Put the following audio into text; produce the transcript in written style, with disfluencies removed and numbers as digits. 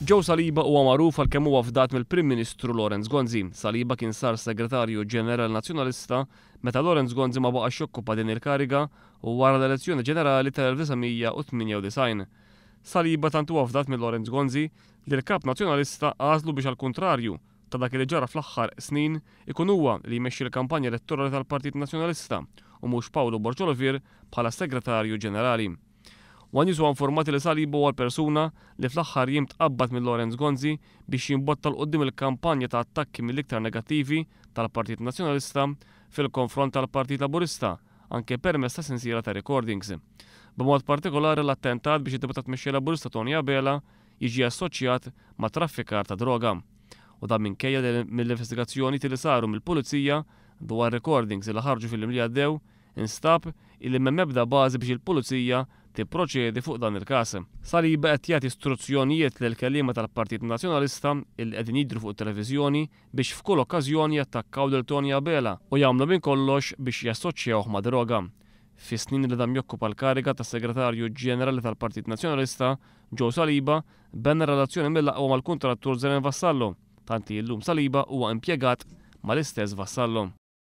Joe Saliba huwa magħruf għal kemm huwa fdat mill-Prim Ministru Lawrence Gonzi. Saliba kien sar Segretarju Ġenerali Nazzjonalista meta Lawrence Gonzi ma baqax jokkupa din il-kariga u wara l-elezzjoni ġenerali tal-1998. Saliba tant huwa fdat minn Lawrence Gonzi li l-Kap Nazzjonalista għażlu biex għall-kuntrarju ta' dak li ġara fl-aħħar snin ikun huwa li jmexxi l-kampanja elettorali tal-Partit Nazzjonalista u mhux Pawlu Borg Olivier bħala Segretarju Ġenerali. One News huwa informat li Saliba huwa l-persuna li fl-aħħar jiem tqabbad minn Lawrence Gonzi biex jimbotta 'l quddiem il-kampanja ta' attakki mill-iktar negattivi tal-Partit Nazzjonalista fil-konfront tal-Partit Laburista anke permezz ta' sensiela ta' recordings. B'mod partikolari l-attentat biex id-Deputat Mexxej Laburista Tony Abela jiġi assoċjat ma' traffikar ta' droga. U dan minkejja li mill-investigazzjonijiet li saru mill-Pulizija dwar recordings li ħarġu fil-jiem li għaddew instab illi m'hemm ebda bażi biex il-Pulizija tipproċedi fuq dan il-każ. Saliba qed jagħti istruzzjonijiet lill-kelliema tal-Partit Nazzjonalista illi qegħdin jidhru fuq it-televiżjoni biex f'kull okkażjoni jattakkaw lil Tony Abela u jagħmlu minn kollox biex jassoċjawh ma' droga. Fis-snin li dam jokkupa l-kariga ta' Segretarju Ġenerali tal-Partit Nazzjonalista, Joe Saliba bena relazzjoni mill-aqwa mal-kuntrattur Zeren Vassallo, tant li llum Saliba huwa impjegat mal-istess Vassallo.